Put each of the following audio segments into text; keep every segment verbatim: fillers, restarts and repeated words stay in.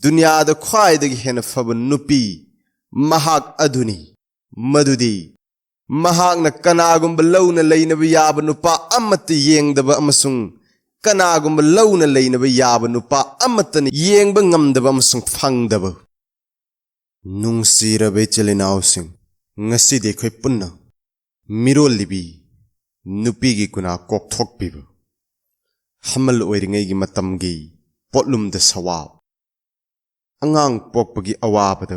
ꯗꯨꯅꯤꯌꯥꯗ ꯈ꯭ꯋꯥꯏꯗꯒꯤ ꯍꯦꯟꯅ ꯐꯕ ꯅꯨꯄꯤ ꯃꯍꯥꯛ ꯑꯗꯨꯅꯤ꯫ ꯃꯗꯨꯗꯤ ꯃꯍꯥꯛꯅ ꯀꯅꯥꯒꯨꯝꯕ ꯂꯧꯅ ꯂꯩꯅꯕ ꯌꯥꯕ ꯅꯨꯄꯥ ꯑꯃꯠꯇ ꯌꯦꯡꯗꯕ ꯑꯃꯁꯨꯡ ꯀꯅꯥꯒꯨꯝꯕ ꯂꯧꯅ ꯂꯩꯅꯕ ꯌꯥꯕ ꯅꯨꯄꯥ ꯑꯃꯠꯇꯅ ꯌꯦꯡꯕ ꯉꯝꯗꯕ ꯑꯃꯁꯨꯡ ꯐꯪꯗꯕ꯫ ꯅꯨꯡꯁꯤꯔꯕ ꯏꯆꯤꯜ ꯏꯅꯥꯎꯁꯤꯡ, ꯉꯁꯤꯗꯤ ꯑꯩꯈꯣꯏ ꯄꯨꯟꯅ ꯃꯤꯔꯣꯜꯂꯤꯕꯤ ꯅꯨꯄꯤꯒꯤ ꯒꯨꯅꯥ ꯀꯣꯛꯊꯣꯛꯄꯤꯕ, ꯍꯃꯜ ꯑꯣꯏꯔꯤꯉꯩꯒꯤ ꯃꯇꯝꯒꯤ ꯄꯣꯠꯂꯨꯝꯗ ꯁꯋꯥꯕ, ꯑꯉꯥꯡ ꯄꯣꯛꯄꯒꯤ ꯑꯋꯥꯕꯗ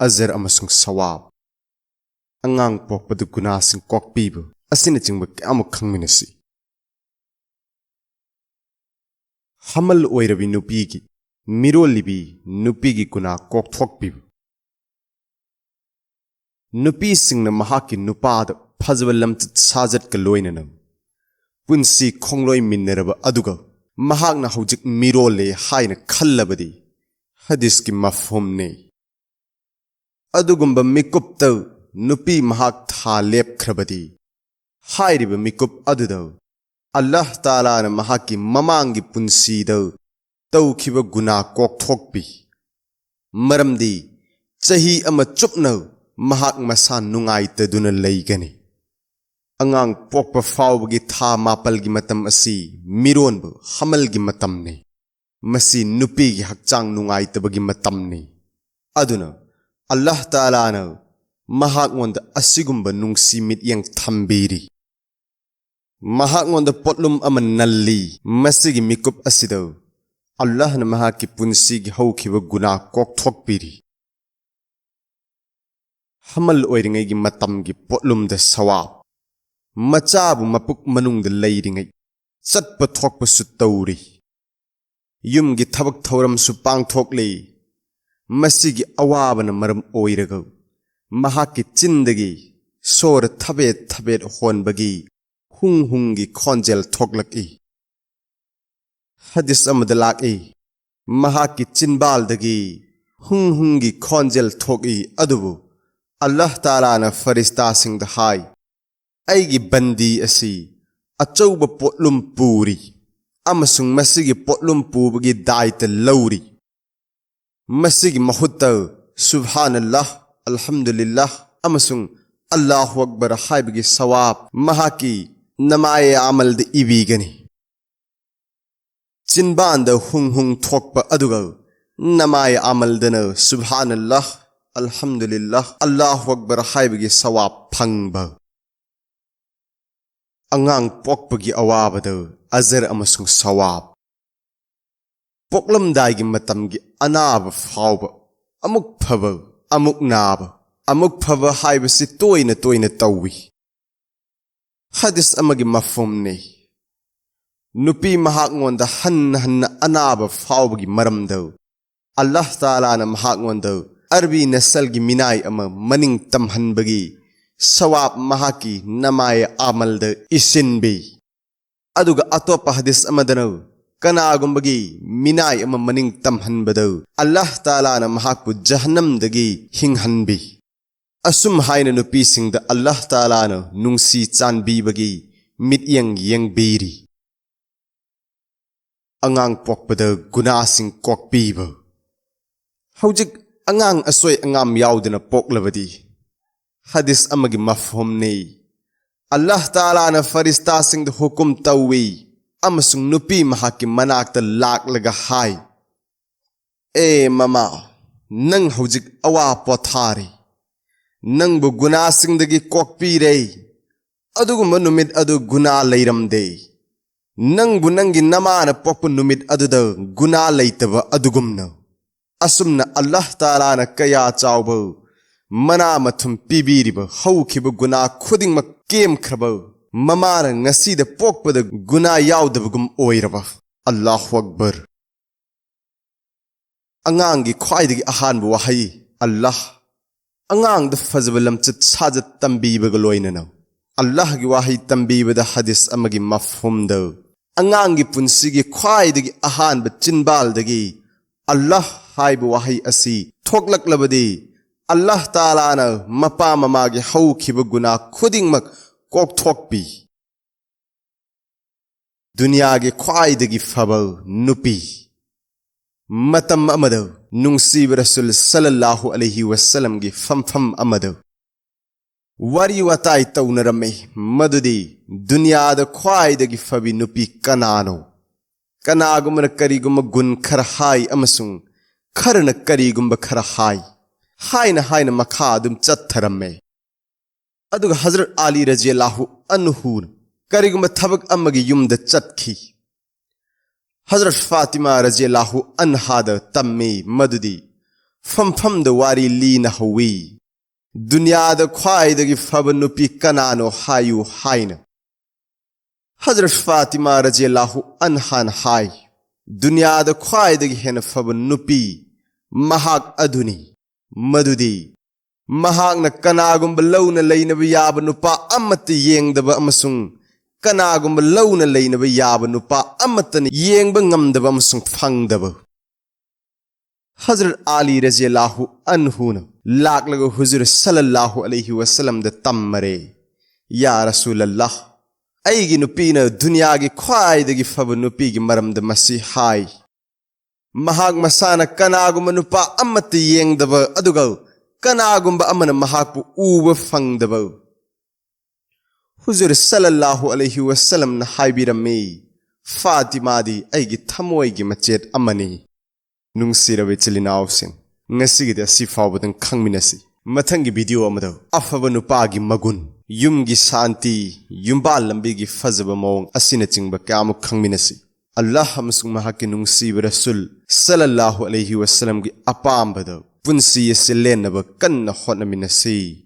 ꯑꯖꯔ ꯑꯃꯁꯨꯡ ꯁꯋꯥꯕ, ꯑꯉꯥꯡ ꯄꯣꯛꯄꯗ ꯒꯨꯅꯥꯁꯤꯡ ꯀꯣꯛꯄꯤꯕ ꯑꯁꯤꯅꯆꯤꯡꯕ ꯀꯌꯥꯃꯨꯛ ꯈꯪꯃꯤꯟꯅꯁꯤ꯫ ꯍꯃꯜ ꯑꯣꯏꯔꯕꯤ ꯅꯨꯄꯤꯒꯤ, ꯃꯤꯔꯣꯜꯂꯤꯕꯤ ꯅꯨꯄꯤꯒꯤ ꯒꯨꯅꯥ ꯀꯣꯛꯊꯣꯛꯄꯤꯕ꯫ ꯅꯨꯄꯤꯁꯤꯡꯅ ꯃꯍꯥꯛꯀꯤ ꯅꯨꯄꯥꯗ ꯐꯖꯕ ꯂꯝꯆꯠ ꯁꯥꯖꯠꯀ ꯂꯣꯏꯅꯅ ꯄꯨꯟꯁꯤ ꯈꯣꯡꯂꯣꯏꯃꯤꯟꯅꯔꯕ ꯑꯗꯨꯒ ꯃꯍꯥꯛꯅ ꯍꯧꯖꯤꯛ ꯃꯤꯔꯣꯜꯂꯦ ꯍꯥꯏꯅ ꯈꯜꯂꯕꯗꯤ ꯍꯗꯤꯁꯀꯤ ꯃꯐꯍꯨꯝꯅꯤ꯫ ꯑꯗꯨꯒꯨꯝꯕ ꯃꯤꯀꯨꯞꯇ ꯅꯨꯄꯤ ꯃꯍꯥꯛ ꯊꯥ ꯂꯦꯞꯈ꯭ꯔꯕꯗꯤ ꯍꯥꯏꯔꯤꯕ ꯃꯤꯀꯨꯞ ꯑꯗꯨꯗ ꯑꯜꯂꯥꯍ ꯇꯥꯂꯥꯅ ꯃꯍꯥꯛꯀꯤ ꯃꯃꯥꯡꯒꯤ ꯄꯨꯟꯁꯤꯗ ꯇꯧꯈꯤꯕ ꯒꯨꯅꯥ ꯀꯣꯛꯊꯣꯛꯄꯤ꯫ ꯃꯔꯝꯗꯤ ꯆꯍꯤ ꯑꯃ ꯆꯨꯞꯅ ꯃꯍꯥꯛ ꯃꯁꯥ ꯅꯨꯡꯉꯥꯏꯇꯗꯨꯅ ꯂꯩꯒꯅꯤ꯫ ꯑꯉꯥꯡ ꯄꯣꯛꯄ ꯐꯥꯎꯕꯒꯤ ꯊꯥ ꯃꯥꯄꯜꯒꯤ ꯃꯇꯝ ꯑꯁꯤ ꯃꯤꯔꯣꯟꯕ ꯍꯃꯜꯒꯤ ꯃꯇꯝꯅꯤ꯫ ꯃꯁꯤ ꯅꯨꯄꯤꯒꯤ ꯍꯛꯆꯥꯡ ꯅꯨꯡꯉꯥꯏꯇꯕꯒꯤ ꯃꯇꯝꯅꯤ꯫ ꯑꯗꯨꯅ ꯑꯜꯂꯥꯍ ꯇꯥꯂꯥꯅ ꯃꯍꯥꯛꯉꯣꯟꯗ ꯑꯁꯤꯒꯨꯝꯕ ꯅꯨꯡꯁꯤ ꯃꯤꯠꯌꯦꯡ ꯊꯝꯕꯤꯔꯤ꯫ ꯃꯍꯥꯛꯉꯣꯟꯗ ꯄꯣꯠꯂꯨꯝ ꯑꯃ ꯅꯜꯂꯤ꯫ ꯃꯁꯤꯒꯤ ꯃꯤꯀꯨꯞ ꯑꯁꯤꯗ ꯑꯜꯂꯥꯍꯅ ꯃꯍꯥꯛꯀꯤ ꯄꯨꯟꯁꯤꯒꯤ ꯍꯧꯈꯤꯕ ꯒꯨꯅꯥ ꯀꯣꯛꯊꯣꯛꯄꯤꯔꯤ꯫ ꯍꯃꯜ ꯑꯣꯏꯔꯤꯉꯩꯒꯤ ꯃꯇꯝꯒꯤ ꯄꯣꯠꯂꯨꯝꯗ ꯁꯋꯥꯕ꯫ ꯃꯆꯥꯕꯨ ꯃꯄꯨꯛ ꯃꯅꯨꯡꯗ ꯂꯩꯔꯤꯉꯩ ꯆꯠꯄ ꯊꯣꯛꯄꯁꯨ ꯇꯧꯔꯤ꯫ ꯌꯨꯝꯒꯤ ꯊꯕꯛ ꯊꯧꯔꯝꯁꯨ ꯄꯥꯡꯊꯣꯛꯂꯤ꯫ ꯃꯁꯤꯒꯤ ꯑꯋꯥꯕꯅ ꯃꯔꯝ ꯑꯣꯏꯔꯒ ꯃꯍꯥꯛꯀꯤ ꯆꯤꯟꯗꯒꯤ ꯁꯣꯔ ꯊꯕꯦꯠ ꯊꯕꯦꯠ ꯍꯣꯟꯕꯒꯤ ꯍꯨꯡ ꯍꯨꯡꯒꯤ ꯈꯣꯟꯖꯦꯜ ꯊꯣꯛꯂꯛꯏ꯫ ꯍꯗꯤꯁ ꯑꯃꯗ ꯂꯥꯛꯏ, ꯃꯍꯥꯛꯀꯤ ꯆꯤꯟꯕꯥꯜꯗꯒꯤ ꯍꯨꯡ ꯍꯨꯡꯒꯤ ꯈꯣꯟꯖꯦꯜ ꯊꯣꯛꯏ, ꯑꯗꯨꯕꯨ ꯑꯜꯂꯥꯍ ꯇꯥꯂꯥꯅ ꯐꯔꯤꯁꯇꯥꯁꯤꯡꯗ ꯍꯥꯏ, "ꯑꯩꯒꯤ ꯕꯟꯗꯤ ꯑꯁꯤ ꯑꯆꯧꯕ ꯄꯣꯠꯂꯨꯝ ꯄꯨꯔꯤ ꯑꯃꯁꯨꯡ ꯃꯁꯤꯒꯤ ꯄꯣꯠꯂꯨꯝ ꯄꯨꯕꯒꯤ ꯗꯥꯏꯇ ꯂꯧꯔꯤ"꯫ ꯃꯁꯤꯒꯤ ꯃꯍꯨꯠꯇ ꯁꯨꯕꯍꯥꯅꯜꯂꯥꯍ, ꯑꯜꯍꯝꯗꯨꯂꯤꯜꯂꯥꯍ ꯑꯃꯁꯨꯡ ꯑꯜꯂꯥꯍꯨ ꯑꯛꯕꯔ ꯍꯥꯏꯕꯒꯤ ꯁꯋꯥꯕ ꯃꯍꯥꯛꯀꯤ ꯅꯃꯥꯌꯦ ꯑꯃꯜꯗ ꯏꯕꯤꯒꯅꯤ꯫ ꯆꯤꯟꯕꯥꯟꯗ ꯍꯨꯡ ꯍꯨꯡ ꯊꯣꯛꯄ ꯑꯗꯨꯒ ꯅꯃꯥꯌꯦ ꯑꯃꯜꯗꯅ ꯁꯨꯕꯍꯥꯅꯜꯂꯥꯍ, ꯑꯜꯍꯝꯗꯨꯂꯤꯜꯂꯥꯍ, ꯑꯜꯂꯥꯍꯨ ꯑꯛꯕꯔ ꯍꯥꯏꯕꯒꯤ ꯁꯋꯥꯕ ꯐꯪꯕ꯫ ꯑꯉꯥꯡ ꯄꯣꯛꯄꯒꯤ ꯑꯋꯥꯕꯗ ꯑꯖꯔ ꯑꯃꯁꯨꯡ ꯁꯋꯥꯕ꯫ ꯄꯣꯛꯂꯝꯗꯥꯏꯒꯤ ꯃꯇꯝꯒꯤ ꯑꯅꯥꯕ ꯐꯥꯎꯕ ꯑꯃꯨꯛ ꯐꯕ, ꯑꯃꯨꯛ ꯅꯥꯕ, ꯑꯃꯨꯛ ꯐꯕ ꯍꯥꯏꯕꯁꯤ ꯇꯣꯏꯅ ꯇꯣꯏꯅ ꯇꯧꯏ꯫ ꯍꯗꯤꯁ ꯑꯃꯒꯤ ꯃꯐꯍꯨꯝꯅꯤ꯫ ꯅꯨꯄꯤ ꯃꯍꯥꯛꯉꯣꯟꯗ ꯍꯟꯅ ꯍꯟꯅ ꯑꯅꯥꯕ ꯐꯥꯎꯕꯒꯤ ꯃꯔꯝꯗ ꯑꯜꯂꯥꯍ ꯇꯥꯂꯥꯅ ꯃꯍꯥꯛꯉꯣꯟꯗ ꯑꯔꯕꯤ ꯅꯁꯜꯒꯤ ꯃꯤꯅꯥꯏ ꯑꯃ ꯃꯅꯤꯡ ꯇꯝꯍꯟꯕꯒꯤ ꯁꯋꯥꯕ ꯃꯍꯥꯛꯀꯤ ꯅꯃꯥꯌꯦ ꯑꯃꯜꯗ ꯏꯁꯤꯟꯕꯤ꯫ ꯑꯗꯨꯒ ꯑꯇꯣꯞꯄ ꯍꯗꯤꯁ ꯑꯃꯗꯅ ꯀꯅꯥꯒꯨꯝꯕꯒꯤ ꯃꯤꯅꯥꯏ ꯑꯃ ꯃꯅꯤꯡ ꯇꯝꯍꯟꯕꯗ ꯑꯜꯂꯥꯍ ꯇꯥꯂꯥꯅ ꯃꯍꯥꯛꯄꯨ ꯖꯍꯟꯅꯝꯗꯒꯤ ꯍꯤꯡꯍꯟꯕꯤ꯫ ꯑꯁꯨꯝ ꯍꯥꯏꯅ ꯅꯨꯄꯤꯁꯤꯡꯗ ꯑꯜꯂꯥꯍ ꯇꯥꯂꯥꯅ ꯅꯨꯡꯁꯤ ꯆꯥꯟꯕꯤꯕꯒꯤ ꯃꯤꯠꯌꯦꯡ ꯌꯦꯡꯕꯤꯔꯤ꯫ ꯑꯉꯥꯡ ꯄꯣꯛꯄꯗ ꯒꯨꯅꯥꯁꯤꯡ ꯀꯣꯛꯄꯤꯕ꯫ ꯍꯧꯖꯤꯛ ꯑꯉꯥꯡ ꯑꯁꯣꯏ ꯑꯉꯥꯝ ꯌꯥꯎꯗꯅ ꯄꯣꯛꯂꯕꯗꯤ, ꯍꯗꯤꯁ ꯑꯃꯒꯤ ꯃꯐꯍꯨꯝꯅꯤ, ꯑꯜꯂꯥꯍ ꯇꯥꯂꯥꯅ ꯐꯔꯤꯁꯇꯥꯁꯤꯡꯗ ꯍꯨꯀꯨꯝ ꯇꯧꯏ ꯑꯃꯁꯨꯡ ꯅꯨꯄꯤ ꯃꯍꯥꯛꯀꯤ ꯃꯅꯥꯛꯇ ꯂꯥꯛꯂꯒ ꯍꯥꯏ, "ꯑꯦ ꯃꯃꯥ, ꯅꯪ ꯍꯧꯖꯤꯛ ꯑꯋꯥ ꯄꯣꯊꯥꯔꯤ꯫ ꯅꯪꯕꯨ ꯒꯨꯅꯥꯁꯤꯡꯗꯒꯤ ꯀꯣꯛꯄꯤꯔꯦ꯫ ꯑꯗꯨꯒꯨꯝꯕ ꯅꯨꯃꯤꯠ ꯑꯗꯨ ꯒꯨꯅꯥ ꯂꯩꯔꯝꯗꯦ꯫ ꯅꯪꯕꯨ ꯅꯪꯒꯤ ꯅꯃꯥꯅ ꯄꯣꯛꯄ ꯅꯨꯃꯤꯠ ꯑꯗꯨꯗ ꯒꯨꯅꯥ ꯂꯩꯇꯕ ꯑꯗꯨꯒꯨꯝꯅ꯫" ꯑꯁꯨꯝꯅ ꯑꯜꯂꯥꯍ ꯇꯥꯂꯥꯅ ꯀꯌꯥ ꯆꯥꯎꯕ ꯃꯅꯥ ꯃꯊꯨꯝ ꯄꯤꯕꯤꯔꯤꯕ ꯍꯧꯈꯤꯕ ꯒꯨꯅꯥ ꯈꯨꯗꯤꯡꯃꯛ ꯀꯦꯝꯈ꯭ꯔꯕ ꯃꯃꯥꯅ ꯉꯁꯤꯗ ꯄꯣꯛꯄꯗ ꯒꯨꯅꯥ ꯌꯥꯎꯗꯕꯒꯨꯝ ꯑꯣꯏꯔꯕ꯫ ꯑꯜꯂꯥꯍꯨ ꯑꯛꯕꯔ꯫ ꯑꯉꯥꯡꯒꯤ ꯈ꯭ꯋꯥꯏꯗꯒꯤ ꯑꯍꯥꯟꯕ ꯋꯥꯍꯩ, ꯑꯜꯂꯥꯍ꯫ ꯑꯉꯥꯡꯗ ꯐꯖꯕ ꯂꯝꯆꯠ ꯁꯥꯖꯠ ꯇꯝꯕꯤꯕꯒ ꯂꯣꯏꯅꯅ ꯑꯜꯂꯥꯍꯒꯤ ꯋꯥꯍꯩ ꯇꯝꯕꯤꯕꯗ ꯍꯗꯤꯁ ꯑꯃꯒꯤ ꯃꯐꯍꯨꯝꯗ ꯑꯉꯥꯡꯒꯤ ꯄꯨꯟꯁꯤꯒꯤ ꯈ꯭ꯋꯥꯏꯗꯒꯤ ꯑꯍꯥꯟꯕ ꯆꯤꯟꯕꯥꯜꯗꯒꯤ ꯑꯜꯂꯥꯍ ꯍꯥꯏꯕ ꯋꯥꯍꯩ ꯑꯁꯤ ꯊꯣꯛꯂꯛꯂꯕꯗꯤ, ꯑꯜꯂꯥꯍ ꯇꯥꯂꯥꯅ ꯃꯄꯥ ꯃꯃꯥꯒꯤ ꯍꯧꯈꯤꯕ ꯒꯨꯅꯥ ꯈꯨꯗꯤꯡꯃꯛ ꯀꯣꯛꯊꯣꯛꯄꯤ꯫ ꯗꯨꯅꯤꯌꯥꯒꯤ ꯈ꯭ꯋꯥꯏꯗꯒꯤ ꯐꯕ ꯅꯨꯄꯤ꯫ ꯃꯇꯝ ꯑꯃꯗ ꯅꯨꯡꯁꯤꯕ ꯔꯁꯨꯜ ꯁꯜꯂꯜꯂꯥꯍꯨ ꯑꯂꯩꯍꯤ ꯋꯁꯜꯂꯝꯒꯤ ꯐꯝꯐꯝ ꯑꯃꯗ ꯋꯥꯔꯤ ꯋꯥꯇꯥꯏ ꯇꯧꯅꯔꯝꯃꯤ꯫ ꯃꯗꯨꯗꯤ ꯗꯨꯅꯤꯌꯥꯗ ꯈ꯭ꯋꯥꯏꯗꯒꯤ ꯐꯕꯤ ꯅꯨꯄꯤ ꯀꯅꯥꯅꯣ? ꯀꯅꯥꯒꯨꯝꯕꯅ ꯀꯔꯤꯒꯨꯝꯕ ꯒꯨꯟ ꯈꯔ ꯍꯥꯏ ꯑꯃꯁꯨꯡ ꯈꯔꯅ ꯀꯔꯤꯒꯨꯝꯕ ꯈꯔ ꯍꯥꯏ ꯍꯥꯏꯅ ꯍꯥꯏꯅ ꯃꯈꯥ ꯑꯗꯨꯝ ꯆꯠꯊꯔꯝꯃꯦ꯫ ꯑꯗꯨꯒ ꯍꯖꯔꯠ ꯑꯂꯤ ꯔꯖꯤꯌꯜꯂꯥꯍꯨ ꯑꯟꯍꯨꯅ ꯀꯔꯤꯒꯨꯝꯕ ꯊꯕꯛ ꯑꯃꯒꯤ ꯌꯨꯝꯗ ꯆꯠꯈꯤ꯫ ꯍꯖꯔꯠ ꯐꯥꯇꯤꯃꯥ ꯔꯖꯤꯌꯜꯂꯥꯍꯨ ꯑꯟꯍꯥꯗ ꯇꯝꯃꯤ꯫ ꯃꯗꯨꯗꯤ ꯐꯝꯐꯝꯗ ꯋꯥꯔꯤ ꯂꯤꯅ ꯍꯧꯋꯤ꯫ ꯗꯨꯅꯤꯌꯥꯗ ꯈ꯭ꯋꯥꯏꯗꯒꯤ ꯐꯕ ꯅꯨꯄꯤ ꯀꯅꯥꯅꯣ ꯍꯥꯏꯌꯨ ꯍꯥꯏꯅ꯫ ꯍꯖꯔꯠ ꯐꯥꯇꯤꯃꯥ ꯔꯖꯤꯌꯜꯂꯥꯍꯨ ꯑꯟꯍꯥꯅ ꯍꯥꯏ, ꯗꯨꯅꯤꯌꯥꯗ ꯈ꯭ꯋꯥꯏꯗꯒꯤ ꯍꯦꯟꯅ ꯐꯕ ꯅꯨꯄꯤ ꯃꯍꯥꯛ ꯑꯗꯨꯅꯤ꯫ ꯃꯗꯨꯗꯤ ꯃꯍꯥꯛꯅ ꯀꯅꯥꯒꯨꯝꯕ ꯂꯧꯅ ꯂꯩꯅꯕ ꯌꯥꯕ ꯅꯨꯄꯥ ꯑꯃꯠꯇ ꯌꯦꯡꯗꯕ ꯑꯃꯁꯨꯡ ꯀꯅꯥꯒꯨꯝꯕ ꯂꯧꯅ ꯂꯩꯅꯕ ꯌꯥꯕ ꯅꯨꯄꯥ ꯑꯃꯠꯇꯅ ꯌꯦꯡꯕ ꯉꯝꯗꯕ ꯑꯃꯁꯨꯡ ꯐꯪꯗꯕ꯫ ꯍꯖꯔꯠ ꯑꯂꯤ ꯔꯖꯤꯌꯜꯂꯥꯍꯨ ꯑꯟꯍꯨꯅ ꯂꯥꯛꯂꯒ ꯍꯨꯖꯨꯔ ꯁꯜꯂꯜꯂꯥꯍꯨ ꯑꯂꯩꯍꯤ ꯋꯁꯜꯂꯝꯗ ꯇꯝꯃꯔꯦ, "ꯌꯥ ꯔꯁꯨꯂꯜꯂꯥꯍ, ꯑꯩꯒꯤ ꯅꯨꯄꯤꯅ ꯗꯨꯅꯤꯌꯥꯒꯤ ꯈ꯭ꯋꯥꯏꯗꯒꯤ ꯐꯕ ꯅꯨꯄꯤꯒꯤ ꯃꯔꯝꯗ ꯃꯁꯤ ꯍꯥꯏ꯫ ꯃꯍꯥꯛ ꯃꯁꯥꯅ ꯀꯅꯥꯒꯨꯝꯕ ꯅꯨꯄꯥ ꯑꯃꯠꯇ ꯌꯦꯡꯗꯕ, ꯑꯗꯨꯒ ꯀꯅꯥꯒꯨꯝꯕ ꯑꯃꯅ ꯃꯍꯥꯛꯄꯨ ꯎꯕ ꯐꯪꯗꯕ꯫" ꯍꯨꯖꯨꯔ ꯁꯜꯂꯜꯂꯥꯍꯨ ꯑꯂꯩꯍꯤ ꯋꯁꯜꯂꯝꯅ ꯍꯥꯏꯕꯤꯔꯝꯃꯤ, "ꯐꯥꯇꯤꯃꯥꯗꯤ ꯑꯩꯒꯤ ꯊꯃꯣꯏꯒꯤ ꯃꯆꯦꯠ ꯑꯃꯅꯤ꯫" ꯅꯨꯡꯁꯤꯔꯕ ꯏꯆꯤꯜ ꯏꯅꯥꯎꯁꯤꯡ, ꯉꯁꯤꯒꯤꯗꯤ ꯑꯁꯤ ꯐꯥꯎꯕꯗꯪ ꯈꯪꯃꯤꯟꯅꯁꯤ꯫ ꯃꯊꯪꯒꯤ ꯚꯤꯗꯤꯑꯣ ꯑꯃꯗ ꯑꯐꯕ ꯅꯨꯄꯥꯒꯤ ꯃꯒꯨꯟ, ꯌꯨꯝꯒꯤ ꯁꯥꯟꯇꯤ, ꯌꯨꯝꯕꯥꯜ ꯂꯝꯕꯤꯒꯤ ꯐꯖꯕ ꯃꯑꯣꯡ ꯑꯁꯤꯅꯆꯤꯡꯕ ꯀꯌꯥꯃꯨꯛ ꯈꯪꯃꯤꯟꯅꯁꯤ꯫ ꯑꯜꯂꯥꯍ ꯑꯃꯁꯨꯡ ꯃꯍꯥꯛꯀꯤ ꯅꯨꯡꯁꯤꯕ ꯔꯁꯨꯜ ꯁꯜꯂꯜꯂꯥꯍꯨ ꯑꯂꯩꯍꯤ ꯋꯁꯜꯂꯝꯒꯤ ꯑꯄꯥꯝꯕꯗ ꯄꯨꯟꯁꯤ ꯑꯁꯤ ꯂꯦꯟꯅꯕ ꯀꯟꯅ ꯍꯣꯠꯅꯃꯤꯟꯅꯁꯤ꯫